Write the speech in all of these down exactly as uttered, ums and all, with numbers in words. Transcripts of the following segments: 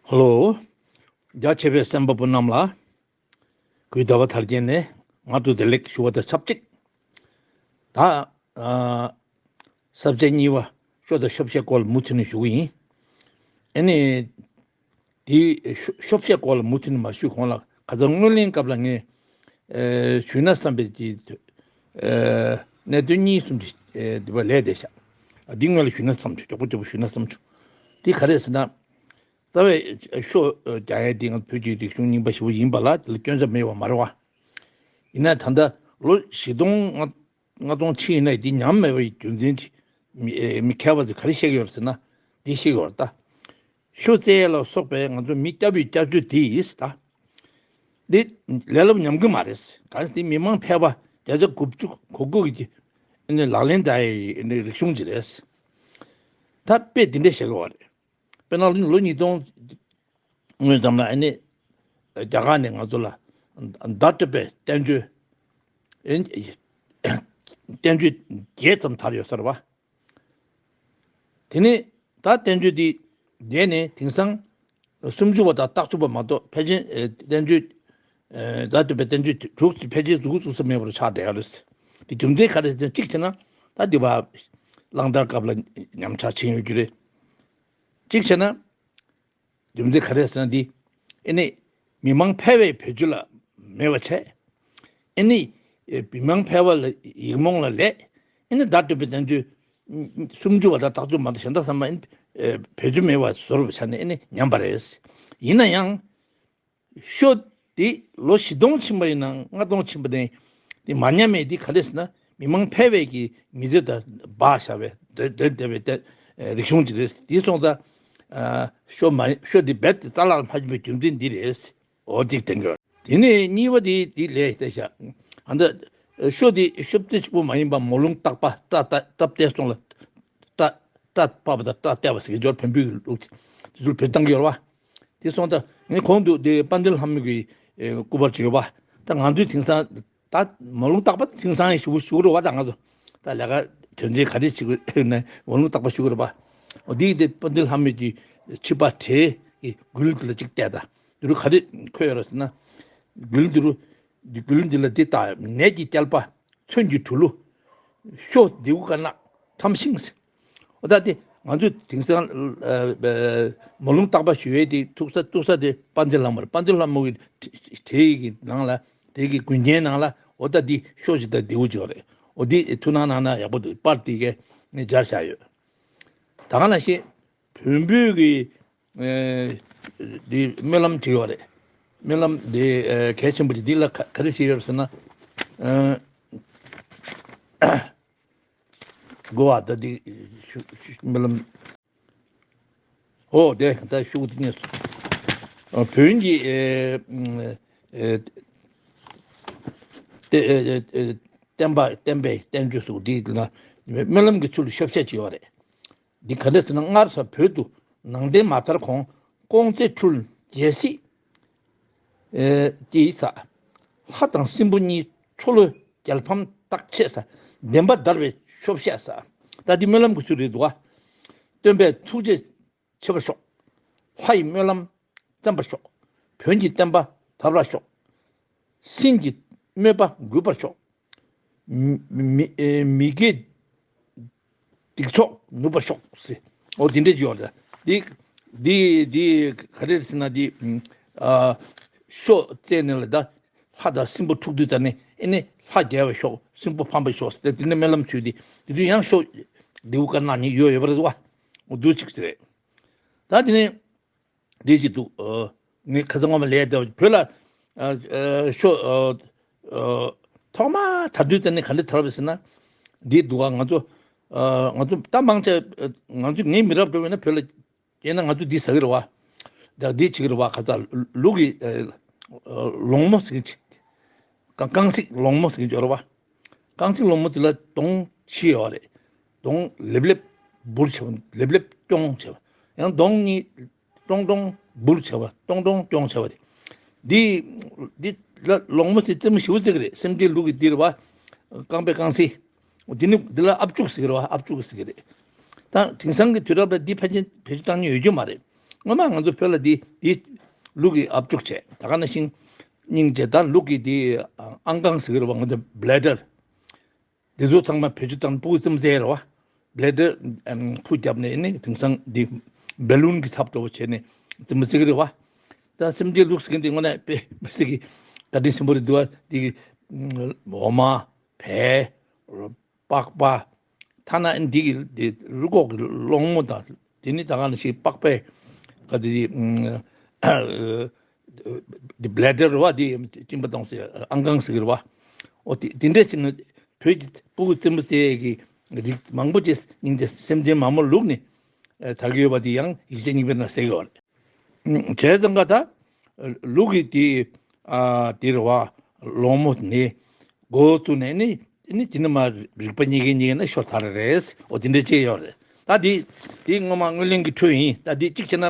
ཧ་ལོ། རྒྱ་ཆེ་བའི་གསན་པ་པོ་རྣམས་ལ། གུས་ཟླ་བ་དར་རྒྱས་ནས་ང་ཚོ་བདེ་ལེགས་ཞུ་བ་དང་ཆབས་ཅིག་ད། ཨ། ས་བཅད་གཉིས་པ་ཤོ་དང་ཤོབ་བཤད་སྐོར་ལ་མུ་མཐུད་ནས་ཞུ་གི་ཡིན། ཨ་ནི། དེའི་ཤོ་ཤོབ་བཤད་སྐོར་ལ་མུ་མཐུད་ནས་མ་ཞུས་གོང་ལ་ཁ་སང་སྔོན་གླེང་སྐབས་ལ་ངས། ཨེ། ཞུས་ན་བསམ་པའི་གི། ཨེ། གནད་དོན་གཉིས་གསུམ་ཅིག་ཨེ། འདི་པ་ལས་བསྡད་ཤག་འདི་སྔོན་ལ་ཞུས་ན་བསམ་བྱུང་། མགྱོགས་པོ་མགྱོགས་པོ་ཞུས་ན་བསམ་བྱུང་། འདི་ག་རེ་ཟེར་ན། རྩ་བའི་ཤོ་རྒྱག་ཡས་འདི་ང་བོད་ཀྱི་རིག་གཞུང་རྙིང་པ་ཞེ་པོ་ཡིན་པ་ལ་དེ་ལ་སྐྱོན་ཆ་མེད་པ་མ་རེད་བ། ཡིན་ན་ད་ལྟ་ལོ་བཞི་སྟོང་ལྔ་ལྔ་སྟོང་ཕྱིན་ཡིན་ན་འདི་ཉམས་མེད་པའི་རྒྱུ་མཚན་དེ་མི་ཨེ། མི་མཁས་པ་ཚོས་ག་རེ་བཤད་ཀྱི་ཡོད་རེད་ཟེར་ན། འདི་བཤད་ཀྱི་ཡོད་རེད་ད། ཤོ་རྩེ་ཡས་ལ་སོགས་པའི་ང་ཚོ་མི་སྐྱ་བོའི་སྐྱབས་བཅོལ་དེ་ཡིས་ད། འདི་ལས་སླ་པོ་ཉམས་ཀྱི་མ་རེད། གང་ཟེར་མི་མང་ཕལ་པ་བརྒྱ་ཆ་དགུ་བཅུ་གོ་དགུ་གི་ཨ་ནི་ལག་ལེན་བསྟར་ཡས་ཀྱི་ཨ་ནི་རིག་གཞུང་ཅིག་རེད། ད་དཔེ་འདི་འདྲ་བཤད་ཀྱི་ཡོད་རེད། དཔེར་ན་ལོ་ཉིས་སྟོང་སྔོན་ཙམ་ལ་ཨ་ནི་རྒྱ་གར་ནས་ང་ཚོ་ལ་བརྡ་སྤྲོད་པའི་བསྟན་བཅོས་ཨ་ནི་བསྟན་བཅོས་བརྒྱད་ཙམ་དར་ཡོད་ས་རེད་བ། དེ་ནས་ད་བསྟན་བཅོས་འདི་བརྒྱད་ནས་དེང་སང་སུམ་ཅུ་པ་དང་རྟགས་ཅན་པ་མ་གཏོགས་ཕལ་ཆེར་ཨེ། བསྟན་བཅོས་ཨེ། བརྡ་སྤྲོད་པའི་བསྟན་བཅོས་དྲུག་ཅིག་ཕལ་ཆེར་གཟུགས་གཟུགས་ས་མེད་པར་ཆགས་བསྡད་ཡོད་རེད། དེ་རྒྱུ་མཚན་ག་རེ་ཟེར་ན། གཅིག་བྱས་ན་ད་འདི་བ་གླང་དར་སྐབས་ལ་ཉམས་ཆག་ཕྱིན་ཡོད་རྒྱུ་རེད། གཅིག་བྱས་ན། རྒྱུ་མཚན་ག་རེ་ཟེར་ན་འདི། ཨ་ནི། མི་མང་ཕལ་པའི་བེད་སྤྱོད་ལ་མེད་པ་བྱས། ཨ་ནི། ཨེ། མི་མང་ཕལ་པ་ལ་ཡིག་རྨོངས་ལ་ལས། ཨ་ནི་བརྡ་སྤྲོད་པའི་བསྟན་བཅོས་སུམ་ཅུ་པ་དང་རྟགས་ཅན་པ་དང་གཞན་དག་ཚང་མ་ཨ་ནི། ཨེ། བེད་སྤྱོད་མེད་པ་བཟོ་བའི་ཆ་ནས་ཨ་ནི་ཉམས་པ་རེད། ཡིན་ན་ཡང་། ཤོ་འདི་ལོ་བཞི་སྟོང་ཕྱིན་པ་ཡིན་ནའང་ལྔ་སྟོང་ཕྱིན་པ་ནས་འདི་མ་ཉམས་མེད་འདི་ག་རེ་ཟེར་ན། མི་མང་ཕལ་པའི་གི་མི་ཚེ་དང་སྦྲགས་བཞག་པའི་དེ་དེ་དེ་བའི་དེ་རིག་གཞུང་ཅིག་རེད། དེ་སོང་ཙང་ཤོ་མ་ཤོ་འདི་རྦད་དེ་རྩ་བརླག་མ་ཕྱིན་པའི་རྒྱུ་མཚན་འདི་རེད། འོ་གཅིག་དེ་འགྱོ། དེ་ནས་གཉིས་པ་དེ་དེ་ལས་བལྟས་ཤག་ཨ་ད་ཤོ་དེ་ཤོབ་རྩེ་གཅིག་པོ་མ་ཡིན་པ་མོ་ལུང་བརྟག་པ་སྐྲ་སྐྲ་སྐྲ་བལྟས་སོང་ལ། སྐྲ་སྐྲ་སྤར་བ་དང་སྐྲ་བལྟས་པ་ཟེར་གྱི་འབྱོར་བོན་པོའི་ལུགས་དེ་ཚོར་བེད་བཏང་གི་ཡོད་རེད་བ། དེ་སོང་ཙང་ངས་གོང་དུ་དེ་དཔལ་ལྡན་ལྷ་མོ་གི་ཨེ། སྐུ་པར་ཅིག་ཡོད་པ། ད་ང་ཚོས་དེང་སང་ད་མོ་ལུང་བརྟག་པ་དེང་སང་ཡང་ཞུ་ཞུ་གི་རེད་བ། ད་ང་ཚོ་ད་ལས་ཀ་དོན་ཆེན་ག་རེ་བྱེད་དགོས་ན་མོ་ལུང་བརྟག་པ་ཞུ་གི་རེད་བ། འོ་དེ་དེ་དཔལ་ལྡན་ལྷ་མོ་གི་ཆིབས་པ་བྲེ་གི་མགུལ་དེ་ལ་ཅིག་བལྟས། ད་འདི་རུ་ག་རེ་འཁོད་ཡོད་རེད་ཟེར་ན། མགུལ་འདི་རུ་འདི་མགུལ་འདི་ལ་འདི་ལྟ། ནད་ཀྱི་རྐྱལ་པ། མཚོན་གྱི་གྲུ་ལུ། ཤོ་རྡེའུ་དཀར་ནག་ཐམ་ཤིང་ཟེར། འོ་ད་དེ་ང་ཚོས་དེང་སང་ཨ་ཨ་མོ་ལུང་བརྟག་པ་ཞུ་ཡས་དེ་ཐུག་ས་ཐུག་ས་དེ་དཔལ་ལྡན་ལྷ་མོ་རེད། དཔལ་ལྡན་ལྷ་མོ་གི་བྲེ་བྲེ་ཡི་གི་ནང་ལ་དེ་གི་མགུལ་རྒྱན་ནང་ལ་འོ་ད་དེ་ཤོ་ཞིག་དང་རྡེའུ་ཅིག་ཡོད་རེད། འོ་དེ་ཐུགས་སྣང་གནང་ན་ཡག་པོ་འདུག་པར་དེ་གས་ངས་སྦྱར་བཞག་ཡོད། ད་ག་ནང་བཞིན་བོན་པོའི་གི་ཨེ་འདི་སྨོན་ལམ་བྲིས་ཡོད་རེད། སྨོན་ལམ་འདི་ཨེ་གལ་ཆེན་པོ་ཅིག་འདི་ལ་ག་ག་རེ་བྲིས་ཡོད་ཟེར་ན། ཨེ་གོ་བ་ད་འདི་ཤུ་ཤུ་སྨོན་ལམ། ཨོ་དེ་ད་ཤུགས་འདི་ཉེས་སོང་། ཨ་བོན་གྱི་ཨེ་ཨེ་ཏེ་ཨེ་ཨེ་བསྟན་པ་བསྟན་པའི་བསྟན་བཅོས་སུ་འདི་ལ་སྨོན་ལམ་གྱི་ཚུལ་ཤོབ་བཤད་ཅིག་ཡོད་རེད། འདི་ག་འདྲ་ཟེར་ན། སྔར་ས་བོད་དུ་ནང་བསྟན་མ་དར་གོང་། ཀོང་ཙེ་འཕྲུལ་རྒྱལ་སྲིད་ཨེ་ཀྱི་ས། ལྷ་དང་སྲིན་པོ་གཉིས་འཕྲོ་ལོས་རྒྱལ་ཕམ་རྟག་ཆད་ས། བདེན་པ་བརྡར་བའི་ཤོབ་བཤད་ས། ད་འདི་སྨོན་ལམ་གྱི་ཚུལ་རེད་འདུག་བ། སྟོན་པའི་ཐུགས་རྗེ་ཆེ་བར་ཤོག་ལྷ་ཡི་སྨོན་ལམ་བརྩམ་པར་ཤོག་བོན་གྱི་བསྟན་པ་དར་བར་ཤོག་སྲིན་གྱི་དམོད་པ་འགུལ་བར་ཤོག་མི་མི་ཨེ་མི་དགེ་སྡིག་ཚོགས་ནུབ་པར་ཤོག་ཟེར། འོ་དེ་འདྲས་ཡོད་རེད། འདི་འདི་འདི་ག་རེ་རེད་ཟེར་ན། འདི་ཨ་ཤོ་རྩེ་ནས་ལ་ད་ལྷ་དང་སྲིན་པོ་འཁྲུག་དུས་ད་ནི་ཨེ་ནི་ལྷ་རྒྱལ་བར་ཤོག་སྲིན་པོ་ཕམ་པར་ཤོག་ཟེར་ཏེ་དེ་ནས་སྨོན་ལམ་ཞུས་ཏེ། དེ་དུས་ཡང་ཤོ་རྡེའུ་དཀར་ནག་གཉིས་ཡོད་ཡོད་པ་རེད་བ། འོ་འདུག་ཅིག་ཟེར་རེད། ད་དེ་ནས། འདི་གཅིག་འདུག་ཨ་ངས་ཁ་སང་སྔོན་མ་ལས་བསྡད་པ་བོད་ལ་ཨ་ཨ་ཤོ་ཨ་ཨ་ཐོག་མ་དར་དུས་དེ་ནས་ག་འདྲ་དར་བ་ཟེར་ན། འདི་འདུག་ཨ་ང་ཚོ་ཨ་ང་ཚོ་ད་མང་ཆེ་ཨ་ང་ཚོ་ངའི་མི་རབས་འགྲོ་བས་ན་བོད་ལ་སྐྱེས་ན་ང་ཚོ་འདི་ཟ་གི་རེད་བ། ད་འདི་བྱེད་གི་རེད་བ། ཁ་ཚ་ལུག་གི་ཨ་ཨ་ལོང་མོ་ཟེར་གི་བྱེད། རྐང་རྐང་ཚིགས་ལོང་མོ་ཟེར་གྱི་ཡོད་རེད་བ། རྐང་ཚིགས་ལོང་མོ་དེ་ལ་གདོང་ཕྱི་ཡོད་རེད། གདོང་ལེབ་ལེབ་འབུར་བྱས་པ། ལེབ་ལེབ་ཀྱོང་བྱས་པ། ཡང་གདོང་གཉིས་ཀྲོང་ཀྲོང་འབུར་བྱས་པ། ཀྲོང་ཀྲོང་ཀྱོང་བྱས་པ་དེ། འདི་འདི་ལ་ལོང་མོ་དེ་རྩེད་མོ་ཞེ་པོ་རྩེ་གི་རེད། སེམས་ཅན་ལུག་གི་འདི་རེད་བ། རྐང་པའི་རྐང་ཚིགས། འདི་ནི་འདི་ལ་ཨབ་ཅུག་ཟེར་གི་རེད་བ། ཨབ་ཅུག་ཟེར་གི་རེད། ད་དེང་སང་གི་དུས་རབས་ལ་འདི་ཕལ་ཆེར་བེད་སྤྱོད་བཏང་མྱོང་ཡོད་རྒྱུ་མ་རེད། སྔོན་མ་ང་ཚོ་བོད་ལ་འདི་འདི་ལུག་གི་ཨབ་ཅོག་བྱས། ད་ག་ནང་བཞིན་སྙིང་རྗེ། ད་ལུག་གི་འདི་ཨང་ཀང་ཟེར་གི་རེད་བ། ང་ཚོ་བྷི་ལེ་ཌར། འདི་ཚོ་ཚང་མ་བེད་སྤྱོད་བཏང་། སྤུ་གུ་རྩེད་མོ་རྩེ་རེད་བ། བྷི་ལེ་ཌར་ཨམ་ཁུ་བརྒྱབ་ནས་ནི་དེང་སང་འདི་བེ་ལུན་གྱི་ཚབ་འདྲ་བོ་བྱས་ནས་རྩེད་མོ་རྩེ་གི་རེད་བ། ད་སེམས་ཅན་ལུག་ཟེར་མཁན་འདི་དངོས་གནས་དཔེ་མི་སྲིད་ཀྱི་བཀའ་དྲིན་ཆེན་པོ་རེད་འདུག་བ། འདི་གི་འོ་མ། བལ། པགས་པ། ཐ་ན་འདི་གི་འདི་རུས་ཁོག་གི་སློང་མོ་དང་། དེ་ནི་ད་ག་ནང་བཞིན་པགས་པའི་ག་དེ་འདི་བྷི་ལེ་ཌར་རེད་བ། འདི་གཅིན་པ་གཏོང་སའི་ཨང་ཀང་ཟེར་གི་རེད་བ། འོ་དེ་དེ་འདྲ་ཞིག་ནི་བོད་ཀྱི་སྤུ་གུ་རྩེད་མོ་རྩེ་ཡས་ཀྱི་རིགས་མང་པོ་ཅིག་སྙིང་རྗེ། སེམས་ཅན་མང་པོ་ལུག་ནི་དར་གྱི་ཡོད་པ་དེ་ཡང་ཡིག་ཆ་རྙིང་པའི་ནང་གསལ་གི་ཡོད་རེད། བྱས་ཙང་ཀ་ད་ལུག་གི་དེ་ཨ་དེ་རེད་བ། སློང་མོ་ནི་འགོ་བཙུགས་ནས་ནི་ནི་དེ་ནི་མ་རིག་པ་རྙེད་མཁན་རྙེད་མཁན་ན་ཤོ་ཐར་རེད། འོ་དེ་འདྲ་ཅིག་ཡོད་རེད། ད་དེ་དེ་སྔོན་མ་སྔོན་གླེང་གི་འཕྲོས་ཡིན། ད་དེ་གཅིག་བྱས་ན་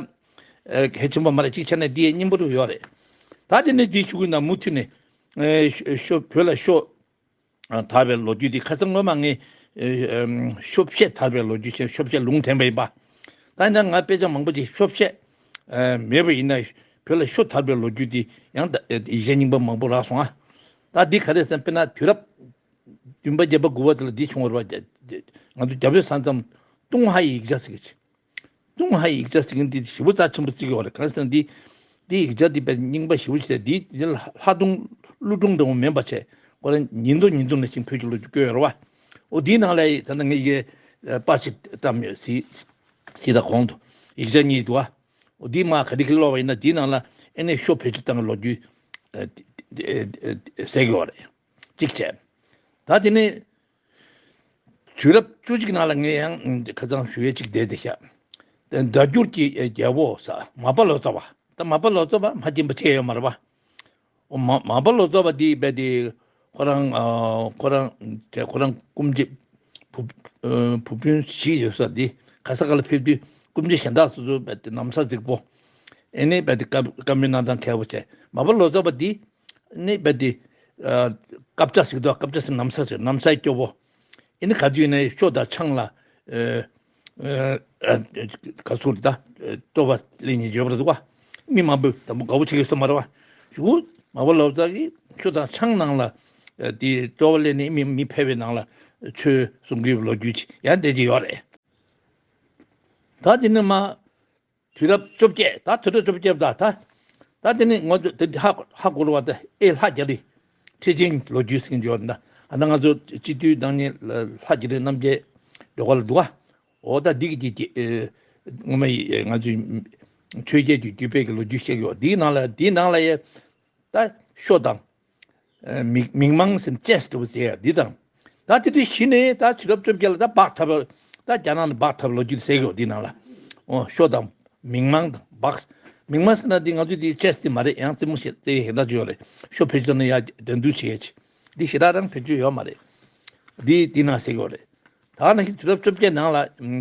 ཨ་གལ་ཆེན་པོ་མ་རེད། གཅིག་བྱས་ན་དེ་སྙིང་པོ་རུ་ཡོད་རེད། ད་དེ་ནི་དེ་ཞུ་གི་ན་མུ་མཐུད་ནས་ཨ་ཤོ་ཤོ་བོད་ལ་ཤོ་ཨ་དར་བའི་ལོ་རྒྱུས་དེ། ཁ་སང་སྔོན་མ་ངས་ཨ་ཤོ་བཤད་དར་བའི་ལོ་རྒྱུས་བྱས། ཤོ་བཤད་ལུང་འདྲེན་པ་ཡིན་པ། ད་ཡིན་ན་ང་དཔེ་ཆ་མང་པོ་ཅིག་ཤོ་བཤད་ཨ་མེད་པ་ཡིན་ན་བོད་ལ་ཤོ་དར་བའི་ལོ་རྒྱུས་དེ་ཡང་ད་ཡིག་ཆ་རྙིང་པ་མང་པོ་རག་སོང་ཨ། ད་འདི་ག་རེ་ཟེར་ན། དཔེར་ན་དུས་རབས་བདུན་པ་བརྒྱད་པ་དགུ་པ་དེ་ལ་འདི་བྱུང་བ་རེད་བ། ང་ཚོ་རྒྱ་བོད་ས་མཚམས་ཏུང་ཧའི་ཡིག་ཆ་ཟེར་གི་ཅིག་ཏུང་ཧའི་ཡིག་ཆ་ཟེར་མཁན་འདི་ཞེ་པོ་རྩ་ཆེན་པོ་བརྩི་གི་ཡོད་རེད། གང་ཟེར་ན་འདི་འདི་ཡིག་ཆ་འདི་དཔེ་རྙིང་པ་ཞེ་པོ་ཅིག་རེད། འདི་འདི་ལྷ་སྒྲུང་ཀླུ་སྒྲུང་འདྲ་བོ་མིན་པ་བྱས། ཁོ་རང་ཉིན་ཐོ་ཉིན་ཐོ་ནང་བཞིན་བོད་ཀྱི་ལོ་རྒྱུས་བཀོད་ཡོད་རེད་བ། འོ་འདིའི་ནང་ལ་ད་ལྟ་ངས་ཡི་གེ་པར་ཞིག་བཀྲམ་ཡོད། གཟིགས་གཟིགས་དང་། གོང་དུ་ཡིག་ཆ་གཉིས་འདུག་བ། འོ་འདི་མ་ག་འདྲ་གི་ཀློག་པ་ཡིན་ན་འདིའི་ནང་ལ་ཨེ་ནས་ཤོ་བེད་སྤྱོད་བཏང་གི་ལོ་རྒྱུས་གསལ་གི་ཡོད་རེད། གཅིག་བྱས། ད་དེ་ནས་དུས་རབས་བཅུ་གཅིག་ནང་ལ་ངས་ཡང་ཁ་སང་ཞུ་ཡས་གཅིག་བསྡད་དེ་ཤག་སྒྲ་སྒྱུར་གྱི་རྒྱལ་པོ་ཟེར་མར་པ་ལོ་ཙཱ་བ། ད་མར་པ་ལོ་ཙཱ་བ་མ་མཁྱེན་པ་ཅིག་ཡོད་མ་རེད་པ། འོ་མ་མར་པ་ལོ་ཙཱ་བ་འདི་རྦད་དེ་ཁོ་རང་ཨ་ཁོ་རང་དེ་ཁོ་རང་སྐུ་མཆེད་བུ་ཨ་བུ་སྤུན་བཞི་ཡོད་ས་འདི་ག་ས་ག་ལ་ཕེབས་དུས་སྐུ་མཆེད་གཞན་དག་སོ་སོ་རྦད་དེ་ན་བཟའ་རྫིག་པོ། ཨེ་ནས་རྦད་དེ་བཀའ་བཀའ་མོལ་གནང་སྟངས་མཁས་པོ་བྱས། མར་པ་ལོ་ཙཱ་བ་འདི་ནི་རྦད་དེ་ཨ་བཀའ་བཅག་ཟེར་གི་འདུག་བཀའ་བཅག་ཟེར་ན་བཟའ་ཟེར། ན་བཟའ་སྐྱོ་པོ། ཨེ་ནི་ག་དུས་ནས་ཤོ་དང་ཆང་ལ་ཨ་ཨ་ག་ཚོད་ད་སྤྲོ་བ་ལེན་མཁན་ཡོད་པ་རེད་འདུག་བ། མི་མང་པོས་དང་པོ་དགའ་པོ་བྱེད་ཀྱི་སོ་མ་རེད་བ། གཞུག་གུ་མར་པ་ལོ་ཙཱ་གིས་ཤོ་དང་ཆང་ནང་ལ་ཨ་དེ་སྤྲོ་བ་ལེན་ནས་མི་མི་ཕལ་བའི་ནང་ལ་ཆོས་གསུང་གི་ལོ་རྒྱུས་ཅིག་ཡང་བསྡད་ཀྱི་ཡོད་རེད། ད་དེ་ནི་མ། དུས་རབས་བཅོ་བརྒྱད། ད་དུས་རབས་བཅོ་བརྒྱད་པ་ད་ད་ད་དེ་ནི་ང་ཚོ་དེ་ཧ་ཧ་གོ་རུ་བ། ད་ཨེ་ལྷ་རྒྱ་རི་ཁྲི་ཆེན་ལོ་རྒྱུས་ཟེར་གྱི་ཡོད་ན། ཨ་ན་ང་ཚོ་སྤྱི་འཐུས་དང་ནི་ལྷ་རྒྱ་རི་རྣམ་རྒྱལ་ལོ་ག་ལ་འདུག་ག་འོ་ད་འདི་གི་ཅི་ཅི་ངོ་མ་ཡི་ང་ཚོའི་ཆོས་རྒྱལ་གྱི་རྒྱུད་པའི་གི་ལོ་རྒྱུས་བཤད་ཀྱི་ཡོད། འདིའི་ནང་ལ་འདིའི་ནང་ལ་ཡ། ད་ཤོ་དང་། མིག་མིག་མངས་ཟེར་ཅེས་འདྲ་བོ་ཟེར་ཡ་འདི་དང་། ད་དེ་དུས་གཞི་ནས་ད་དུས་རབས་བཅོ་བརྒྱད་ལ་ད་སྦག་ཐབ། ད་རྒྱ་ནག་ནས་སྦག་ཐབ་ལོ་རྒྱུས་ཟེར་གི་ཡོད་འདི་ནང་ལ། འོ་ཤོ་དང་མིག་མངས་དང་སྦག་མིག་མངས་ཟེར་ན་འདི་ང་ཚོས་འདི་ཅེས་འདི་མ་རེད། ཡང་རྩེད་མོ་ཞེས་རྩེ་ཡ་ཞེ་དྲག་ཅིག་ཡོད་རེད། ཤོ་བེད་སྤྱོད་ན་ཡ་འགྲན་བསྡུར་བྱེད་ཡ་ཅིག་འདི་ཞེ་དྲག་རང་བེད་སྤྱོད་ཡོད་མ་རེད། འདི་འདི་ནང་ཟེར་གི་ཡོད་རེད། ད་ནང་བཞིན་དུས་རབས་བཅོ་བརྒྱད་ནང་ལ་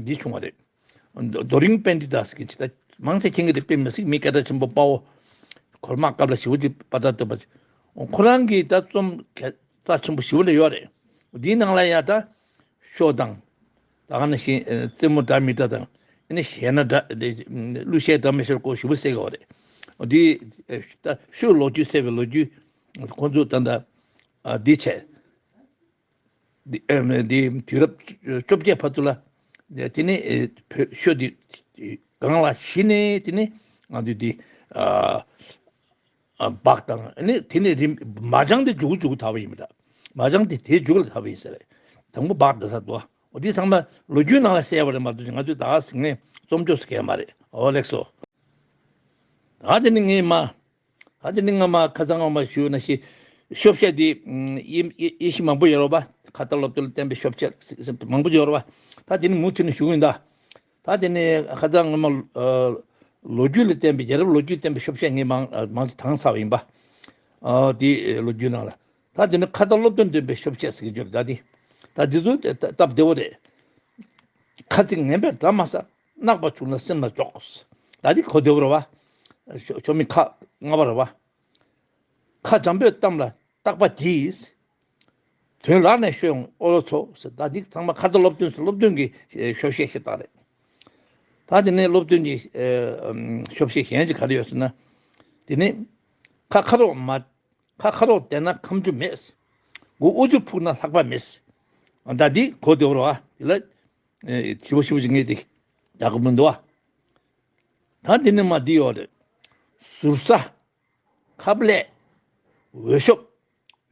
འདི་བྱུང་བ་རེད། རྡོ་རིང་པཎྜི་ཏ་ཟེར་མཁན་ཅིག་ད་མང་ཆེ་མཁྱེན་གྱི་རེད། དཔེ་མི་སྲིད་མི་སྐད་གྲགས་ཆེན་པོ་དཔའ་བོ། གོར་དམག་སྐབས་ལ་ཞེ་པོ་ཅིག་དཔའ་རྟགས་སྟོན་པ་ཅིག་ཁོ་རང་གིས་ད་རྩོམ་ག་རྩ་ཆེན་པོ་ཞེ་པོ་ལ་ཡོད་རེད། འདིའི་ནང་ལ་ཡ་ད་ཤོ་དང་། ད་ག་ནང་བཞིན་རྩེད་མོ་འདྲ་མི་འདྲ་དང་། ཨ་ནི་གཞས་སྣ་འདྲ་གླུ་གཞས་འདྲ་མི་འདྲ་སྐོར་ཞེ་པོ་གསལ་གི་ཡོད་རེད། འདི་ད་ཤོའི་ལོ་རྒྱུས་ཟེར་བའི་ལོ་རྒྱུས་ཁོང་ཚོས་ད་ལྟ་འདི་བྱས། འདི་ཨ་འདི་དུས་རབས་བཅོ་བརྒྱད་བར་དུ་ལ། དེ་ནས་ཨེ་བོད་ཤོ་འདི་སྒང་ལ་གཞི་ནས་དེ་ནས་ང་ཚོས་འདི་ཨ་ཨ་སྦག་དང་ཨ་ནི་དེ་ནས་རིམ་མ་ཅང་དེ་མཇུག་མཇུག་དར་བ་ཡིན་པ་འདྲ། མ་ཅང་དེ་དེའི་མཇུག་ལ་དར་བ་ཡིན་ས་རེད། དང་པོ་སྦག་དར་ས་འདུག་འོ་འདི་ཚང་མ་ལོ་རྒྱུས་ནང་ལ་གསལ་བ་རེད་མ་གཏོགས་ང་ཚོས་ད་ག་ཟེར་ནས་རྩོམ་ཆོས་སུ་གས་མ་རེད། འོ་ལེགས་སོ། ད་དེ་ནི་ངས་མ། ད་དེ་ནི་ང་མ་ཁ་སང་ངོ་མ་ཞུས་ན་ཤི། ཤོབ་བཤད་དེ་ཡེ་ཡེ་ཤི་མང་པོ་ཡོད་རོ་པ། ཁ་ཏ་སློབ་དེབ་ལ་བརྟེན་པའི་ཤོབ་བཤད་མང་པོ་ཡོད་རོ་པ། ད་དེ་ནི་མུ་མཐུད་ནས་ཞུ་གི་ཡིན་ད། ད་དེ་ནི་ཁ་སང་ངོ་མ་ལོ་རྒྱུས་ལ་བརྟེན་པའི་རྒྱལ་རབས་ལོ་རྒྱུས་བརྟེན་པའི་ཤོབ་བཤད་ངས་མང་མང་ཙམ་དྭངས་ཚར་བ་ཡིན་པ། དེ་ལོ་རྒྱུས་ནང་ལ། ད་དེ་ནི་ཁ་ཏ་སློབ་དཔོན་འདོན་པའི་ཤོབ་བཤད་ཟེར་གྱི་ཡོད་རེད། ད་དེ་ད་དེ་ཚོ་སྟབས་བདེ་བོ་རེད། ཁ་ཚིག་ངན་པས་དགྲ་མ་ཟ། གནག་པ་བྱུང་ན་སེམས་ལ་འཇོག་ད་འདི་གོ་བདེ་བོ་རེད་བ། ཤོ་ཤོ་མི་ཁ་ལྔ་པ་རེད་བ། ཁ་འཇམ་པོས་གཏམ་ལ་རྟག་པ་གྱིས། དོན་ལག་ནས་ཤོད་ཡོང་ཨོ་ལོ་ཚོ་ཟེར། ད་འདི་ཚང་མ་ཁ་ཏ་སློབ་སྟོན་ཟེར་སློབ་སྟོན་གྱི་ཤོ་བཤད་ཤིག་རེད། ད་དེ་ནས་སློབ་སྟོན་གྱི་ཨ་ཨམ་ཤོབ་བཤད་གཞན་གྱི་ག་རེ་ཡོད་ཟེར་ན། དེ་ནས་ཁ་ཁ་རོག་མ་ཁ་ཁ་རོག་བསྡད་ན་ཁ་མཆུ་མེད། མགོ་ཨུ་ཚུགས་ཕུག་ན་ལྷགས་པ་མེད། ད་འདི་གོ་བདེ་བོ་རེད་བ། དེ་ལ་ཨེ་ཞིབ་པོ་ཞིབ་པོ་ཞིག་ངས་དེ་རྒྱག་གི་མི་འདུག་བ། ད་དེ་ནས་མ་འདི་ཡོད་རེད། ཟུར་ཟ། ཁབ་ལས། འོས་ཤོབ།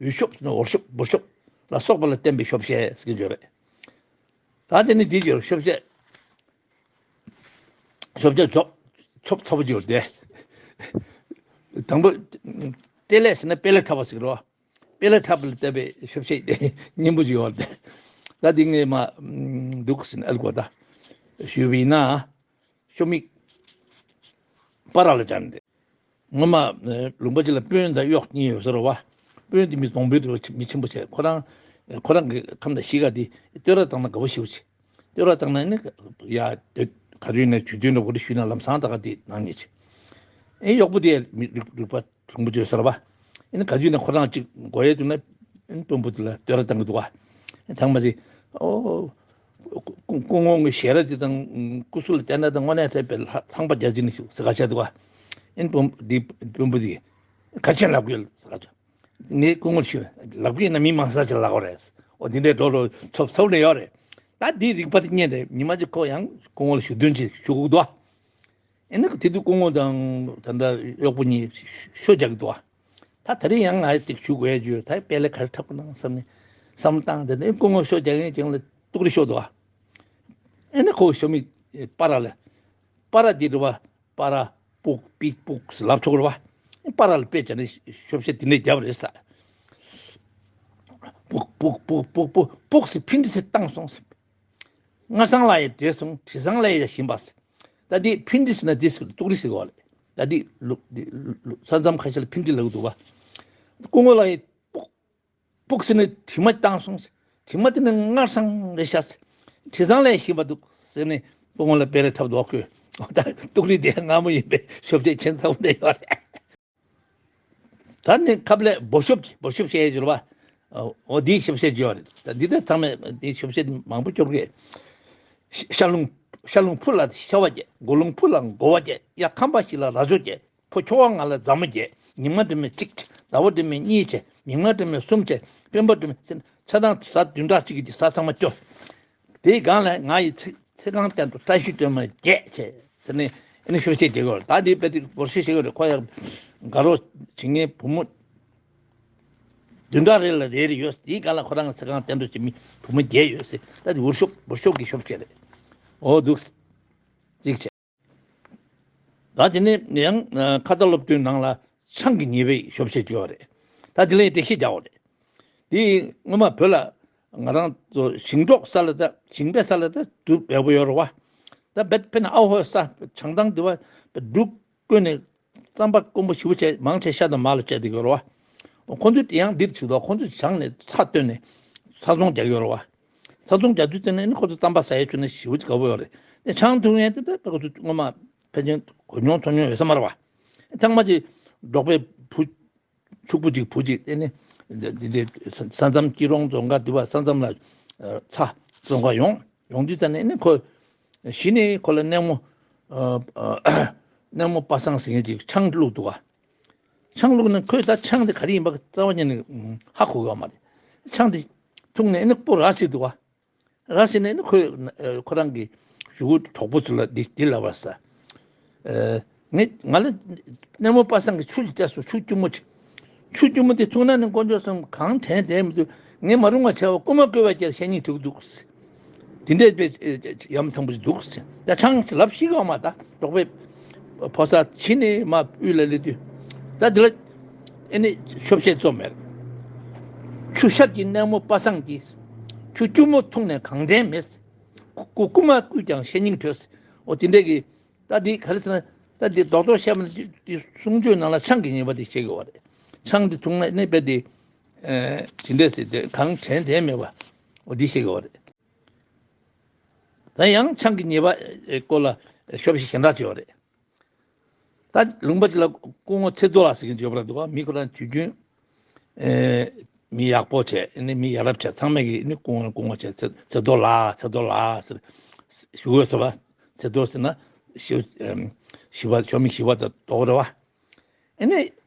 འོས་ཤོབ་ཟེར་ན་འོར་ཤོབ་འབུར་ཤོབ་ལ་སོགས་པ་ལ་བརྟེན་པའི་ཤོབ་བཤད་ཟེར་གྱི་ཡོད་རེད། ད་དེ་ནི་འདི་ཡོད་ཤོབ་བཤད། ཤོབ་བཤད་ཆོབ་ཆོབ་ཚ་པོ་ཡོད་དེ། དང་པོ། ཏེ་ལས་ཟེར་ན་དཔེ་ལས་འཐབ་པ་ཟེར་གི་རེད། དཔེ་ལས་འཐབ་པ་ལ་བལྟས་པའི་ཤོབ་བཤད་སྙན་པོ་ཅིག་ཡོད་དེ། ད་འདི་ངས་མ་འདུག་ཟེར་ན་ཨ་ལ་གོ་ད། ཞུས་པ་ཡིན་ན། ཤོབ་མིག་པ་ར་ལ་སྦྱར་ནས། སྔོན་མ་ལུང་པ་ཅིག་ལ་དཔོན་དང་གཡོག་གཉིས་ཡོད་ས་རེད་བ། དཔོན་དེ་མི་གདོང་པོའི་རིགས་མི་ཆེན་པོ་བྱས། ཁོ་རང་ཁོ་རང་གི་ཁམས་དང་གཤིས་ཀ་དེ་བསྟོད་ར་བཏང་ན་དགའ་པོ་ཞེ་པོ་བྱེད། བསྟོད་ར་བཏང་ན་ནི་ཡ་དེ་ག་དུས་ནས་ཇུས་འདོན་འདྲ་པོ་རེ་ཞུས་ན་ལམ་སང་ད་ག་དེ་གནང་ངེས་བྱེད། ཨེ་གཡོག་པོ་དེ་མི་རིག་རིག་པ་བཟང་པོ་བྱོས་ཟེར་བ། ཨེ་ནི་ག་དུས་ནས་ཁོ་རང་གཅིག་དགོས་ཡས་དུས་ན་ཨེ་ནི་དཔོན་པོ་དེ་ལ་བསྟོད་ར་བཏང་གི་འདུག་བ། ཨེ་ཐང་མ་དེ་ཨོ། སྐུ་སྐུ་ངོ་ངོ་ཞལ་རས་དེ་དང་སྐུ་གཟུགས་ལ་བལྟས་ན་དང་དངོས་གནས་ཐེབས་པའི་ལྷ་ལྷང་པ་རྒྱ་ཅན་ཞིག་ཟེར་ཁ་བྱས་འདུག་བ། ཨེ་ནི་དཔོན་དེ་དཔོན་པོ་དེ་ག་ཆེན་ལབ་དགོས་ཟེར་ཁ་བྱས། ངས་སྐུ་ངོ་ལ་ཞུ་ལབ་དགོས་ན་མི་མང་ས་ཅིག་ལབ་དགོས་རེད། ཨོ་དེ་འདྲའི་འགྲོ་རོགས་ཚོབ་ཚོབ་ནས་ཡོད་རེད། ད་དེའི་རིག་པ་དེ་རྙེད་དེ་ཉི་མ་གཅིག་ཁོ་ཡང་སྐུ་ངོ་ལ་ཞུ་དོན་ཅིག་ཞུ་དགོས་འདུག་བ། ཨེ་ནི་དེ་དུས་སྐུ་ངོ་དང་ད་ལྟ་གཡོག་པོ་གཉིས་ཤོ་རྒྱག་གི་འདུག་བ། ད་ད་རེས་ཡང་ང་ཡི་ཅིག་ཞུ་དགོས་ཡ་ཅིག་ཡོད། ད་དཔེ་ལས་ག་རེ་འཁྲབ་དགོས་ན་བསམ་ནས་བསམ་བློ་བཏང་། དེ་ནས་སྐུ་ངོ་ཤོ་རྒྱག་མཁན་ཅིག་ལ་ཏུག་རི་ཤོ་འདུག་བ། ཨེ་ནི་ཁོ་ཤོ་མིག་པ་ར་ལ། པ་ར་དེ་རེད་བ། པ་ར་པུག་པིག་པུག་ལབ་ཆོག་རེད་བ། པ་ར་ལ་དཔེ་བྱས་ནས་ཤོབ་བཤད་དེ་འདྲས་བརྒྱབ་རེད་ཟེར། པུག་པུག་པུག་པུག་པུག་པུག་ཟེར་ཕིན་ཏི་ཟེར་བཏང་སོང་ཟེར། སྔར་སང་ལ་ཡི་བྲེལ་སོང་། དྲི་བཟང་ལ་ཡི་ཞིམ་པ་ཟེར། ད་འདི་ཕིན་ཏི་ཟེར་ན་འདི་ཟེར་ཏུག་རི་ཟེར་གོ་ལེ། ད་འདི་ལུག་འདི་ལུག་ས་མཚམས་ཁ་ཤས་ལ་ཕིན་ཏི་ལབ་ཀྱི་འདུག་བ། སྐུ་ངོ་ལ་ཡི་པུག་པུག་ཟེར་ནས་དྲི་མ་བཏང་སོང་ཟེར། དྲི་མ་དེ་ནི་སྔར་སང་རེད་ཤག་ཟེར། དྲི་བཟང་ལས་ཞིམ་པ་འདུག་ཟེར་ནས་སྐུ་ངོ་ལ་དཔེ་རེ་འཁྲབ་འདུག་ཁོས། ད་ཏུག་རི་དེ་སྔ་མོ་ཡིན་པའི་ཤོབ་ཆས་ཁྱད་མཚར་པོ་འདྲ་ཡོད་རེད། ད་ནི་ཁབ་ལས་འབུར་ཤོབ་ཀྱི་འབུར་ཤོབ་བཤད་ཡོད་རེད་བ། འོ་འདིའི་ཤོབ་བཤད་ཡོད་རེད། ད་འདི་ལྟར་ཚང་མས་འདིའི་ཤོབ་བཤད་མང་པོ་སྐྱོར་གི། ཤ་རླུང་ཤ་རླུང་ཕུ་ལ་ཤ་བ་བརྒྱད། མགོ་རླུང་ཕུ་ལ་མགོ་བ་བརྒྱད། ཡ་ཁམས་པ་ཞིག་ལ་རྭ་ཅོ་བརྒྱད། ཕོ་ཁྱོ་བ་ང་ལ་མཛའ་མོ་བརྒྱད། ཉི་མ་སྒྲོན་མེ་གཅིག་བྱས། ཟླ་བ་སྒྲོན་མེ་གཉིས་བྱས། མིག་དམར་སྒྲོན་མེ་གསུམ་བྱས། སྤེན་པ་སྒྲོན་མེ་ཚེ་ཚེ་དང་གཟའ་བདུན་ཕྲག་གཅིག་གི་གཟའ་ཚང་མ་སྐྱོ། དེའི་སྒང་ལ་ང་ཡི་ཚེ་ཚེ་གང་བསྟན་དུ་བཀྲ་ཤིས་སྒྲོལ་མ་བརྒྱད་བྱས་ཟེར་ནས་ཨ་ནི་ཤོབ་བཤད་བྱེད་དགོས། ད་འདི་དཔེ་དེ་འབོར་ཤེས་བྱེད་དགོས་རེད། ཁོ་ཡང་དགའ་རོགས་བྱེད་མཁན་བུ་མོ་བདུན་ཕྲག་རེ་ལ་རེ་རེ་ཡོད། དེའི་སྒང་ལ་ཁོ་རང་ཚེ་གང་བསྟན་དུ་བྱེད་མི་བུ་མོ་བརྒྱད་ཡོད་ཟེར། ད་འདི་འབུར་ཤོབ་འབུར་ཤོབ་ཀྱི་ཤོབ་བཤད་རེད། འོ་འདུག་གཅིག་བྱས། ད་དེ་ནས་ཡང་ཁ་བརྡ་སློབ་སྟོན་ནང་ལ་ཆང་གི་ཉེས་པའི་ཤོབ་བཤད་བྱས་པ་རེད། ད་དེ་ལ་ཡང་འགྲེལ་བཤད་རྒྱག་པ་རེད། དེ་སྔོན་མ་བོད་ལ་ང་རང་ཚོ་ཞིང་འབྲོག་ས་ལ་ད་ཞིང་པའི་ས་ལ་ད་དུག་འབེལ་པོ་ཡོད་རེད་བ། ད་བེད་ཕན་ཨ་ཧོ་ས་ཆང་ཐང་དེ་བ་དུག་བསྐོལ་ནས་རྩམ་པ་དཀོན་པོ་ཞེ་པོ་བྱས་མང་ཆེ་ཤ་དང་མར་ལ་བཅད་དེ་ཡོད་རེད་བ། ཁོ་ཚོས་དེ་ཡང་འདིར་བྱུག་དོ། ཁོ་ཚོས་ཆང་ནས་ཚྭ་བཏོན་ནས་ཚྭ་བཙོང་རྒྱག་གི་ཡོད་རེད་བ། ཚྭ་བཙོང་རྒྱག་དུས་ཙམ་ནས་ནི་ཁོ་ཚོ་རྩམ་པ་ཟ་ཡས་བྱུང་ན་ཞེ་པོ་ཅིག་དགའ་པོ་ཡོད་རེད། དེ་ཆང་འཐུང་ཡས་དེ་ད་ཁོ་ཚོ་སྔོན་མ་ཕལ་ཆེར་གོ་མྱོང་ཐོས་མྱོང་ཡོད་ས་མ་རེད་བ། ཚང་མ་ཅིག་འབྲོག་པའི་བུ་ཕྱུག་པོ་ཅིག་བུ་ཅིག་དེ་ནི་འདི་འདི་ས་མཚམས་སྐྱིད་རོང་རྫོང་ཁག་འདི་བ་ས་མཚམས་ལ་ཚྭ་བཙོང་ག་ཡོང་ཡོང་དུས་ཙམ་ནས་ནི་ཁོ་གཞི་ནས་ཁོ་ལ་སྣེ་མོ་སྣེ་མོ་པ་སངས་ཟེར་མཁན་ཅིག་ཆང་བླུགས་འདུག་བ། ཆང་བླུགས་ནས་ཁོས་ད་ཆང་དེ་ག་རེ་ཡིན་པ་རྩ་བ་ཉིད་ནས་ཧ་གོ་གི་ཡོད་མ་རེད། ཆང་དེ་འཐུང་ནས་ནི་སྤུ་ར་བསིལ་འདུག་བ། ར་བསིལ་ནས་ནི་ཁོས་ཁོ་རང་གི་གཞུག་གུ་གྲོགས་པོ་ཚོ་ལ་འདི་འདི་ལབ་པ་ས། ངས་ང་ལ་སྣེ་མོ་པ་སངས་ཀྱིས་ཆུ་ཅིག་བསྟན་སོང་། ཆུ་སྐྱུར་མོ་ཅིག་ཆུ་སྐྱུར་མོ་དེ་འཐུང་ན་ནི་དཀོན་མཆོག་གསུམ་གང་དྲན་དྲན་མི་འདུག་ངས་མ་རུང་བ་བྱས་པ་རྐུན་མ་བརྐུས་པ་བྱས་བཤད་སྙིང་འདོད་ཀྱི་འདུག་དེ་འདྲའི་དཔེ་ཡ་མཚན་པོ་ཞིག་འདུག་ཟེར། ད་ཆང་ཟེར་ལབ་ཤེས་ཀྱི་ཡོད་མ་རེད། ད་འབྲོག་པའི་ཕོ་གསར་ཕྱི་ནས་མར་དབུས་ལ་སླེབས་དུས་ད་འདི་ལ་ཨེ་ནི་ཤོབ་བཤད་རྩོམ་མེད། ཆུ་ཤར་གྱི་སྣེ་མོ་པ་སངས་ཀྱིས་ཆུ་སྐྱུར་མོ་འཐུང་ནས་གང་དྲན་མེད། རྐུ་རྐུན་མ་བརྐུས་ཀྱང་བཤད་སྙིང་འདོད། འོ་དེ་འདྲས་ཀྱི་ད་འདི་ག་རེ་ཟེར་ན་ད་འདི་རྡོག་རྡོག་བཤད་པ་ནི་འདི་གསུང་ཆོས་ནང་ལ་ཆང་གི་ཉེས་པ་འདི་བཤད་ཀྱི་ཡོད་རེད། ཆང་འདི་འཐུང་ན་ནི་དཔེ་འདི་དེ་འདྲས་ཟེར་ཏེ་གང་དྲན་དྲན་མེད་པ་འོ་འདི་བཤད་ཀྱི་ཡོད་རེད། ད་ཡང་ཆང་གི་ཉེས་པ་སྐོར་ལ་ཤོབ་བཤད་གཞན་དག་ཅིག་ཡོད་རེད། ད་ལུང་པ་ཅིག་ལ་སྐུ་ངོ་ཚེ་རྡོ་ལགས་ཟེར་མཁན་ཅིག་ཡོད་པ་འདུག་མི་ཁོ་རང་དུས་རྒྱུན་མི་ཡག་པོ་བྱས་ནི་མི་ཡ་རབས་བྱས་ཚང་མས་ཀྱི་ནི་སྐུ་ངོ་སྐུ་ངོ་བྱས་ཚེ་ཚེ་རྡོ་ལགས་ཚེ་རྡོ་ལགས་ཟེར་ཞུ་དགོས་སོ་བ། ཚེ་ཐར་ཟེར་ན་ཞི་ཞི་བ་ཆོ་མེད་ཞི་བ་དང་ལྡོག་རེད་བ། ཨ་ནི་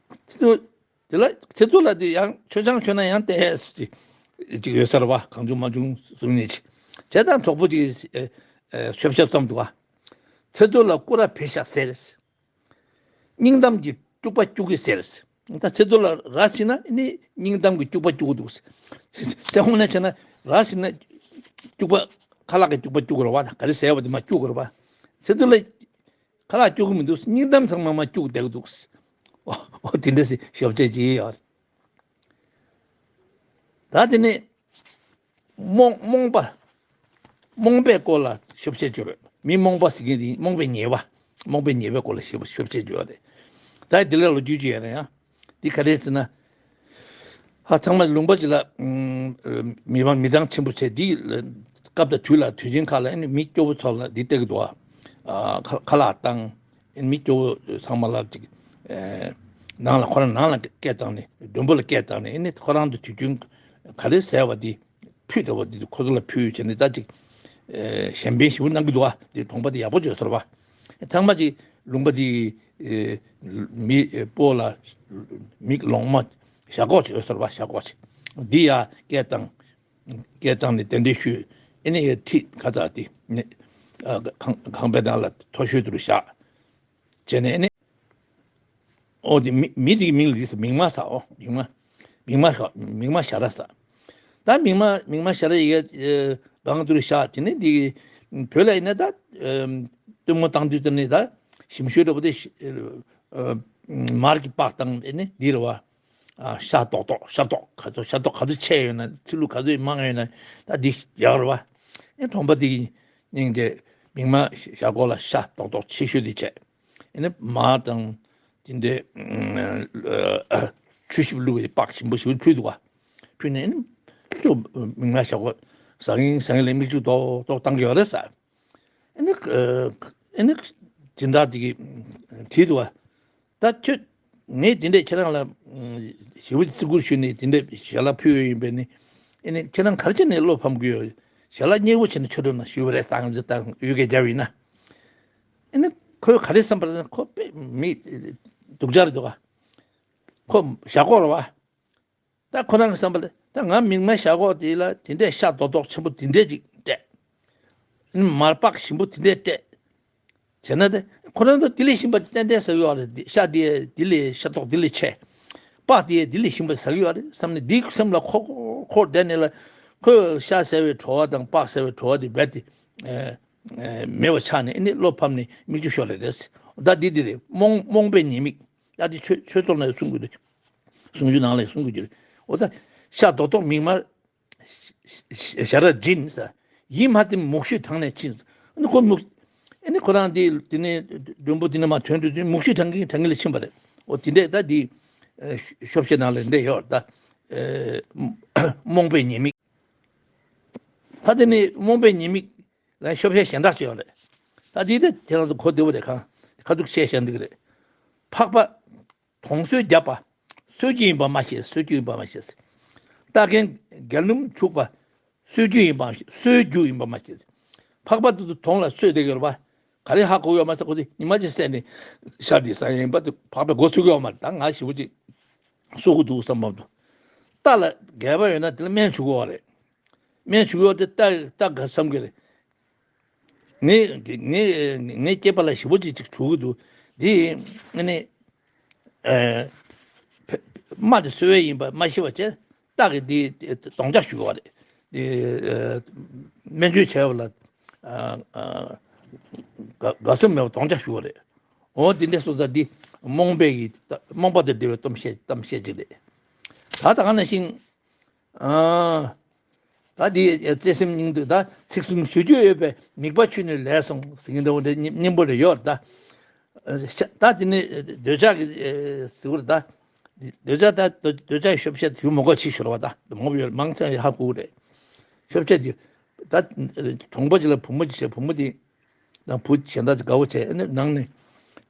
ཚེ་ཐར་དེ་ལ་ཚེ་ཐར་ལ་དེ་ཡང་མཆོད་ཆང་མཆོད་ན་ཡང་ཏོག་ཙམ་ཅིག་ཡོད་ས་རེད་བ། གང་བྱུང་མང་བྱུང་གསུང་ནས་ཅིག་བྱས་ཙང་གྲོགས་པོ་ཅིག་ཤོབ་ཤོབ་ཙམ་འདུག་བ། ཚེ་ཐར་ལ་སྐུ་ར་བེ་ཤ་ཟེར། སྙིང་གཏམ་གྱི་སྐྱུག་པ་སྐྱུག་གི་ཟེར། ད་ཚེ་ཐར་ལ་ར་ཟེར་ན་ནི་སྙིང་གཏམ་གྱི་སྐྱུག་པ་སྐྱུག་གི་འདུག་དེ་དངོས་གནས་བྱས་ན་ར་ཟེར་ན་སྐྱུག་པ་ཁ་ལག་གི་སྐྱུག་པ་སྐྱུག་གི་རེད་བ། ག་རེ་ཟེར་བ་དེ་མར་སྐྱུག་གི་རེད་བ། ཚེ་ཐར་ལ་ཁ་ལག་སྐྱུག་གི་མི་འདུག་སྙིང་གཏམ་ཚང་མ་མར་སྐྱུག་བསྡད་ཀྱི་འདུག་འོ་འོ་དེ་འདྲ་ཞིག་ཤོབ་ཆེ་ཅིག་ཡོད་རེད། ད་དེ་ནས་རྨོངས་རྨོངས་པ། རྨོངས་པའི་སྐོར་ལ་ཤོབ་བཤད་བྱོས་རེད། མི་རྨོངས་པ་ཟེར་མཁན་དེ་རྨོངས་པའི་ཉེས་པ། རྨོངས་པའི་ཉེས་པའི་སྐོར་ལ་ཤོབ་ཤོབ་བཤད་བྱོས་རེད། ད་དེ་ལ་ལོ་རྒྱུས་ཅིག་ཡོད་རེད་ཡ། འདི་ག་རེ་ཟེར་ན། ཧ་ཚང་མ་ལུང་པ་ཅིག་ལ་ཨུམ་མི་མང་མི་གྲངས་ཆེན་པོ་བྱས་འདི་སྐབས་དང་དུས་ལ་དུས་ཆེན་ཁག་ལ་ཨ་ནི་མི་སྐྱོ་བོ་ཚོ་ལ་འདི་སྟེར་གི་འདུག་ཨ། ཁ་ཁ་ལག་བཏང་། མི་སྐྱོ་བོ་ཚང་མ་ལ་ཅིག་ཨེ། ནང་ལ་ཁོ་རང་ནང་ལ་སྐད་བཏང་ནས་མགྲོན་པོ་ལ་སྐད་བཏང་ནས་ཨེ་ནི་ཁོ་རང་ཚོ་དུས་རྒྱུན་ག་རེ་ཟས་པ་འདི་ཕུད་འདྲ་བོ་འདི་ཁོ་ཚོ་ལ་ཕུལ་བྱས་ནས་ད་ཅིག་ཨེ་གཞན་ཕན་ཞེ་པོ་གནང་གི་འདུག་ཨ། འདི་གྲོང་པ་འདི་ཡག་པོ་བྱས་སོང་བ། ཚང་མ་ཅིག་ལུང་པ་འདི་ཨེ་མི་སྤོ་ལ་མིག་ལོང་མ་ཞྭ་སྒོག་བྱས་སོང་བ། ཞྭ་སྒོག་བྱས་འདི་ཡ་སྐད་བཏང་། སྐད་བཏང་ནས་གདན་འདྲེན་ཞུས། ཨེ་ནས་ཡར་ཁྲིད་ཁ་ཚ་དེ་ནས་ཁང་ཁང་པའི་ནང་ལ་མཐོ་ཤོས་དུ་བཞག་བྱས་ནས་ཨེ་ནས་ཨོ་དེ་མི་མི་དེ་གི་མིང་ལ་དེ་མིག་དམར་ཟེར། ཨོ་མིག་དམར་མིག་དམར་ཤ་མིག་དམར་ཤ་ར་ཟེར། ད་མིག་དམར་མིག་དམར་ཤ་ར་ཡི་གེ་སྒང་དུ་བཞག་དེ་ནས་དེ་བོད་ལ་ཡིན་ན་ད་སྟོན་མོ་བཏང་དུས་དེ་ནས་ད་ཞིམ་ཤོས་འདྲ་པོ་དེ་མར་གྱི་པགས་བཏང་ཨེ་ནས་འདི་རེད་བ། ཤ་རྡོག་རྡོག་ཤ་རྡོག་ག་ཚོད་ཤ་རྡོག་ག་ཚོད་ཆེ་ཡོད་ན་ཚི་ལུ་ག་ཚོད་མང་ཡོད་ན་ད་འདི་ཡག་རེད་བ། ཨེ་གྲོང་པ་འདི་གི་སྙིང་རྗེ་མིག་དམར་ཤ་སྒོག་ལ་ཤ་རྡོག་རྡོག་ཆེ་ཤོས་འདི་བྱས། ཨེ་ནི་མར་དང་དེ་འདྲའི་ཆུ་ཞིབ་བླུགས་པའི་པགས་ཞིམ་པོ་ཞིག་ཕུལ་འདུག་བ། ཕུལ་ནས་ཨེ་ནི་ཅོ་མིག་དམར་ཤ་སྒོག་ཟ་གིན་ཟ་གིན་ལ་མིག་ཆུ་རྡོག་རྡོག་བཏང་གི་ཡོད་རེད་ཟེར། ཨེ་ནི་ཨེ་ནི་སྦྱིན་བདག་དེ་གིས་དྲིས་འདུག་བ། ད་ཁྱོད་ངས་དེ་འདྲས་ཁྱེད་རང་ལ་ཞེ་པོ་བརྩི་བཀུར་ཞུས་ནས་དེ་འདྲས་ཞལ་ལག་ཕུལ་ཡོད་ཡིན་པས་ནི། ཨེ་ནི་ཁྱེད་རང་ག་རེ་བྱས་ནས་བློ་ཕམ་གི་ཡོད། ཞལ་ལག་མཉེས་པོ་བྱས་ནས་མཆོད་གྲོས་གནང་ཞུས་པ་རེད་ཟེར། ང་ཚོ་ད་ཡུལ་སྐད་རྒྱབ་ཡིན་ན། ཨེ་ནི་ཁོས་ག་རེ་བསམ་པ་རེད། ཁོ་དཔེ་མི་སྡུག་ཅག་རེད་འདུག་ག་ཁོ་ཞྭ་སྒོག་རེད་བ། ད་ཁོ་རང་གི་བསམ་པ་ལ་ད་ང་མིག་དམར་ཞྭ་སྒོག་དེ་ལ་དེ་འདྲས་ཤ་རྡོག་རྡོག་ཆེན་པོ་དེ་འདྲས་ཅིག་སྤྲད། མར་པགས་ཞིམ་པོ་དེ་འདྲས་སྤྲད། བྱས་ན་དེ་ཁོ་རང་ཚོ་དེ་ལས་ཞིམ་པ་ཏན་ཏན་ཟ་གི་ཡོད་རེད། ཤ་དེ་དེ་ལས་ཤ་རྡོག་དེ་ལས་ཆེ། པགས་དེ་དེ་ལས་ཞིམ་པ་ཟ་གི་ཡོད་རེད་བསམ་ནས་འདི་སེམས་ལ་འཁོར་འཁོར་བསྡད་ནས་ལ། ཁོས་ཤ་ཟ་བའི་བྲོ་བ་དང་པགས་ཟ་བའི་བྲོ་བ་དེ་རྦད་དེ་མེད་པ་ཆགས་ནས་ཨེ་ནི་བློ་ཕམ་ནས་མིག་ཆུ་ཤོར་ལེ་རེད། ད་འདི་འདི་རེད། རྨོངས་རྨོངས་པའི་ཉེས་དམིགས། ད་འདི་ཆོས་ཆོས་ཚོགས་ནང་གསུང་གི་འདུག་གསུང་ཆོས་ནང་ལ་གསུང་གི་འདུག་འོ་ད་ཤ་རྡོག་རྡོག་མིག་དམར་ཤ་ར་སྦྱིན་ས་ཡིད་མ་བརྟན་མུག་ཤོས་བགྲངས་ནས་ཕྱིན། ཨ་ནི་ཁོ་མུག་ཨ་ནི་ཁོ་རང་དེ་དེ་ནས་མགྲོན་པོ་དེ་ནས་མར་ཐོན་དུས་དེ་མུག་ཤོས་བགྲང་གིན་བགྲང་གིན་ལ་ཕྱིན་པ་རེད། འོ་དེ་འདྲས་ད་དེ་ཤོབ་ཤེ་ནང་ལ་འདྲས་ཡོད་ད། རྨོངས་པའི་ཉེས་དམིགས། ད་དེ་ནས་རྨོངས་པའི་ཉེས་དམིགས་ལ་ཤོབ་ཤེ་གཞན་དག་ཅིག་ཡོད་རེད། ད་དེ་དེ་ཁྱེད་རང་ཚོ་གོ་བདེ་བོ་རེད། ཁ་ཁ་ཐུག་བཤད་བཞག་འདུག་གི་རེད། ཕག་པ། དོང་གསོས་བརྒྱབ་པ། གསོད་རྒྱུ་ཡིན་པ་མ་ཤེས། གསོད་རྒྱུ་ཡིན་པ་མ་ཤེས། རྟ་རྒན་རྒྱ་སྣུམ་བྱུག་པ། གསོད་རྒྱུ་ཡིན་པ་མ་ཤེས། གསོད་རྒྱུ་ཡིན་པ་མ་ཤེས། ཕག་པ་དེ་ཚོ་དོང་ལ་གསོས་བསྡད་ཀྱི་ཡོད་རེད་པ། ག་རེ་ཧ་གོ་ཡོད་མ་ཟེར། ཁོ་ཚོས་ཉི་མ་གཅིག་བསད་ནས་ཤ་འདི་ཟ་ཡིན་པ་དེ་ཕག་པས་མགོ་ཚོས་ཀྱི་ཡོད་མ་རེད། ད་ང་ཞེ་པོ་ཅིག་གསོད་ཀྱི་འདུག་བསམ་པ་འདུག་རྟ་ལ་རྒས་པ་ཡོད་ན་དེ་ལ་སྨན་བྱུག་གི་ཡོད་རེད། སྨན་བྱུག་ཡོད་དེ་རྟ་རྟ་ག་བསམ་གི་རེད། ངས་ངས་ངའི་སྐྱེས་པ་ལ་ཞེ་པོ་ཅིག་ཅིག་བྱུག་གི་འདུག་འདི་ཨ་ནི་ཨེ་ཕ་རྨ་དེ་གསོ་བའི་ཡིན་པ་མ་ཤེས་པ་བྱས། རྟ་གི་འདི་དོང་རྒྱག་ཞུ་གི་རེད། འདི་ཨེ་སྨན་བཅོས་བྱས་པ་ལ་ཨ་ཨ་དགའ་དགའ་བསུ་མེད་པ་དོང་རྒྱག་ཞུ་གི་རེད། འོ་འདི་འདྲ་སོང་ཙང་འདི་རྨོངས་པའི་གི་རྨོངས་པ་དང་འབྲེལ་བའི་གཏམ་བཤད་གཏམ་བཤད་ཅིག་རེད། ད་ད་ག་ནང་བཞིན། ཨ། ད་འདི་བརྩེ་སེམས་སྙིང་བསྡུས། ད་ཚིག་གསུམ་ཞུ་རྒྱུ་ཡོད་པས། མིག་དཔའ་ཁྱོད་ནི་ལེགས་སོང་ཟེར་གྱི་འདུག་འདི་སྙན་པོ་རེ་ཡོད་རེད་ད། ད་དེ་ནི་འདོད་ཆགས་ཀྱི་ཟེར་བ་རེད་ད། འདོད་ཆགས་ད་འདོད་ཆགས་ཤོབ་བཤད་ཡུལ་མོ་གོ་ཆི་ཤོར་བ་ད་མང་པོ་ཡོད་མང་ཆེ་ཧ་གོ་གི་རེད། ཤོབ་བཤད་དེ་ད་གྲོང་པ་ཅིག་ལ་བུ་མོ་ཅིག་བྱས། བུ་མོ་དེ་དང་བུ་གཞན་དག་ཅིག་དགའ་བོ་བྱས་ནས་ནང་ནས་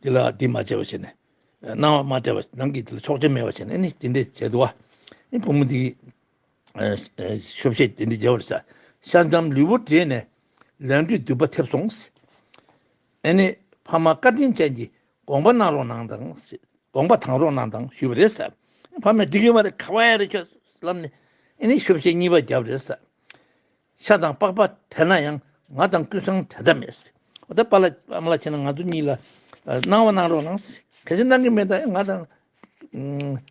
དེ་ལ་འདི་མ་བྱས་པ་བྱས་ནས། སྣང་བ་མ་བྲལ་བ་ནང་གི་དེ་ལ་ཆོག་མཆན་མེད་པ་བྱས་ནས་ནི་དེ་འདྲས་བྱས་འདུག་བ། ཨེ་བུ་མོ་འདི་ཤོབ་བཤད་དེ་འདྲས་བརྒྱབ་པ་རེད་ས། ཤ་འགྲམ་ལུས་པོ་བྲེགས་ནས་ལན་གྲུས་མདུད་པ་ཐེབས་སོང་། ཨེ་ནི་ཕ་མ་བཀའ་དྲིན་ཅན་གྱིས་དགོངས་པ་གནང་རོགས་གནང་དང་། དགོངས་པ་དང་རོགས་གནང་དང་ཞུས་པ་རེད་ཟེར། ཕ་མས་འགྲིག་གི་མ་རེད། ག་བ་ཡ་རེད་ཁྱོད་ལབ་ནས། ཨེ་ནི་ཤོབ་བཤད་གཉིས་པ་བརྒྱབ་རེད་ཟེར། ཤ་དང་པགས་པ་དེ་ན་ཡང་། ང་དང་ཀུན་བཟང་དེ་ལྟ་མེད། འོ་ད་པཱ་ལགས་ཨ་མ་ལགས་བྱས་ན་ང་ཚོ་གཉིས་ལ་ཨ་གནང་བ་གནང་རོགས་གནང་། གལ་སྲིད་གནང་གི་མེད་ད་ང་དང་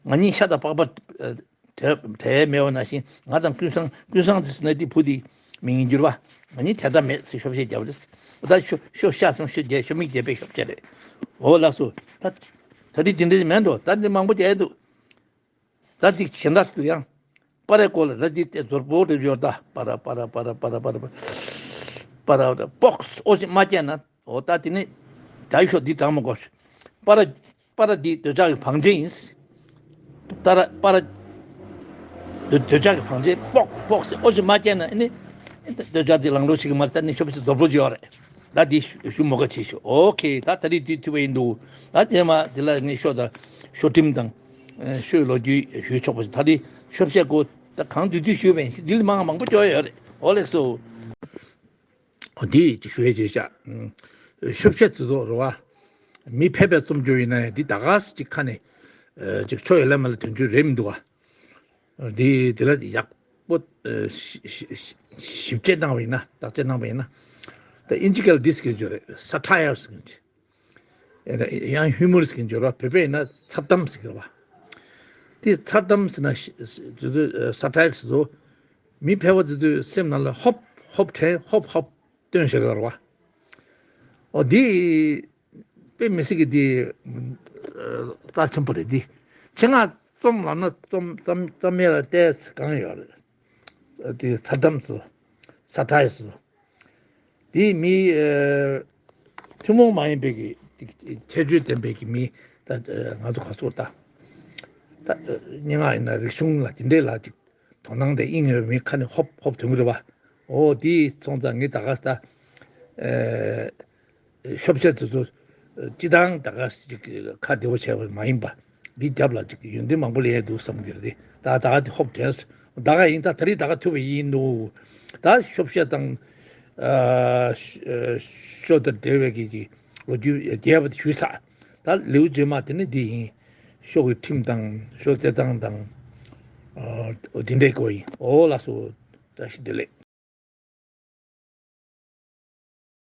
ང་གཉིས་ཤ་དང་པགས་པ་ཨ་དེ་དེ་མེད་པ་ནང་བཞིན། ང་དང་ཀུན་བཟང་ཀུན་བཟང་དེ་ཟེར་ན་དེ་བུ་དེ་མིང་ཡིན་གྱུར་པ། ང་གཉིས་དེ་ལྟ་མེད་ཟེར་ཤོབ་བཤད་བརྒྱབ་རེད། འོ་ད་ཤོ་ཤོ་ཤ་སོང་ཤོ་རྒྱལ་ཤོ་མིག་རྒྱལ་པོའི་ཤོབ་བཤད་རེད། འོ་ལགས་སོ། ད་ད་རིགས་དེ་འདྲ་མེད་འགྲོ། ད་འདི་མང་པོ་བྱས་འདུག་ད་ཅིག་གཞན་དག་ཏུ་ཡང་། པར་རའི་སྐོར་ལ་ད་འདི་ལྟའི་རྫོར་པོ་རེ་ཡོད་ད། པར་ར་པར་ར་པར་ར་པར་ར་པར་ར་པར་ར་པར་ར་པོག་སི་ཨོ་ཞིག་མ་བསྐྱལ་ན། འོ་ད་དེ་ནི་ད་ཡི་ཤོག་འདི་དྲང་མ་དགོས། པར་ར་པར་ར་འདི་འདོད་ཆགས་ཀྱི་བང་ཆེན་ཡིན། པར་ར་པར་ར་འདོད་འདོད་ཆགས་ཀྱི་བང་ཆེན་པོག་པོག་སི་ཨོ་ཞིག་མ་བསྐྱལ་ན་ཨེ་ནི་འདོད་ཆགས་འདི་ལང་ལོ་ཞིག་གི་མ་རེད། ད་ནི་ཤོབ་ཞིག་རྫོར་པོ་ཅིག་ཡོད་རེད། ད་འདི་ཞུ་ཞུ་མོ་ཁ་བྱེད་ཤོག་ཨོ་ཁེ། ད་ད་རིགས་འདི་ཐུབ་པ་ཡིན་འདུག་ད་དེ་མ་དེ་ལ་ངས་ཤོ་དང་ཤོ་ཁྲིམས་དང་། ཤོའི་ལོ་རྒྱུས་ཞུས་ཆོག་པ་ཞིག་ད་རེས་ཤོབ་བཤད་སྐོར་ད་གང་བསྡུས་བསྡུས་ཞུས་པ་ཡིན། འདི་ལས་མང་མང་པོ་སྐྱོ་ཡོད་རེད། ཨོ་ལེགས་སོ། འདི་ཅིག་ཞུ་ཡས་བྱས་ཤག་ཤོབ་བཤད་དེ་ཚོ་རེད་བ། མི་ཕལ་པའི་རྩོམ་སྒྱུར་ཡིན་ན་ཡང་འདི་ད་ག་སེ་ཅིག་ཁ་ནས་ཅིག་ཆོ་ཡ་ལ་མ་ལ་དོན་འཁྱོལ་རེད་མི་འདུག་བ། འདི་འདི་ལ་ཡག་པོ་ཞིབ་དཔྱད་གནང་བ་ཡིན་ན། བརྟག་དཔྱད་གནང་བ་ཡིན་ན། ད་ཨིན་ཇི་སྐད་ལ་འདི་ཟེར་གྱི་ཡོད་རེད། སེ་ཊ་ཡར་ཟེར་གྱི་ཡོད། ཡང་ཧིའུ་མོར་ཟེར་གྱི་ཡོད་རེད་བ། བོད་པས་ཡིན་ན་མཚར་གཏམ་ཟེར་གྱི་རེད་བ། དེ་མཚར་གཏམ་ཟེར་ན་དེ་ཚོ་སེ་ཊ་ཡར་ཟེར་ཚོ། མི་ཕལ་པ་དེ་ཚོའི་སེམས་ནང་ལ་ཧོབ་ཧོབ་དྲན་ཧོབ་ཧོབ་སྟོན་བྱེད་ཀྱི་རེད་བ། ཨོ་འདི་དཔེ་མི་སྲིད་ཀྱི་འདི་རྩ་ཆེན་པོ་རེད། འདི་ཆེད་མངགས་རྩོམ་ལབ་ན་རྩོམ་རྩོམ་རྩོམ་ཡས་ལ་ཏོག་ཙམ་གང་ཡོད་རེད། དེ་མཚར་གཏམ་ཚོ། སེ་ཊ་ཡར་ཚོ། དེ་མི་ཨ་ཐུན་མོང་མ་ཡིན་པའི་གི་ཁྱད་ཆོས་ལྡན་པའི་གི་མི་ད་ང་ཚོ་ག་ཚོད་ད་ད་སྙན་ངག་ཡིན་ན་རིག་གཞུང་ལ་དེ་འདྲས་ལ་ཅིག་དོ་སྣང་དེ་དབྱིངས་ཡོད་མི་ཁ་ནས་ཧོབ་ཧོབ་ཐོན་གི་རེད་བ། ཨོ་དེ་སོང་ཙང་ངས་ད་ག་ས་ད་ཨ་ཤོབ་བཤད་དེ་ཚོ་སྤྱི་བཏང་ད་ག་ཅིག་ཁ་བདེ་བོ་བྱས་པ་མ་ཡིན་པ། འདི་རྒྱབ་ལ་ཅིག་ཡོན་ཏན་མང་པོ་ལེན་ཡས་འདུག་བསམ་གྱི་རེད། ད་ད་ག་དེ་ཧོབ་དྲན་སོང་། ད་ག་ཡིན་ད་ད་རེས་ད་ག་ཐུབ་པ་ཡིན་འདུག་ད་ཤོབ་བཤད་དང་ཨ་ཤོ་དང་འབྲེལ་བའི་གི་གི་ལོ་རྒྱུས་རྒྱས་པ་དེ་ཞུས་ཚར། ད་ལེའུ་རྗེས་མ་དེ་ནི་འདི་ཡིན། ཤོ་གི་ཁྲིམས་དང་ཤོ་རྩེད་ཐང་དང་ཨ་འདི་འདྲའི་སྐོར་ཡིན། ཨོ་ལགས་སོ། བཀྲ་ཤིས་བདེ་ལེགས།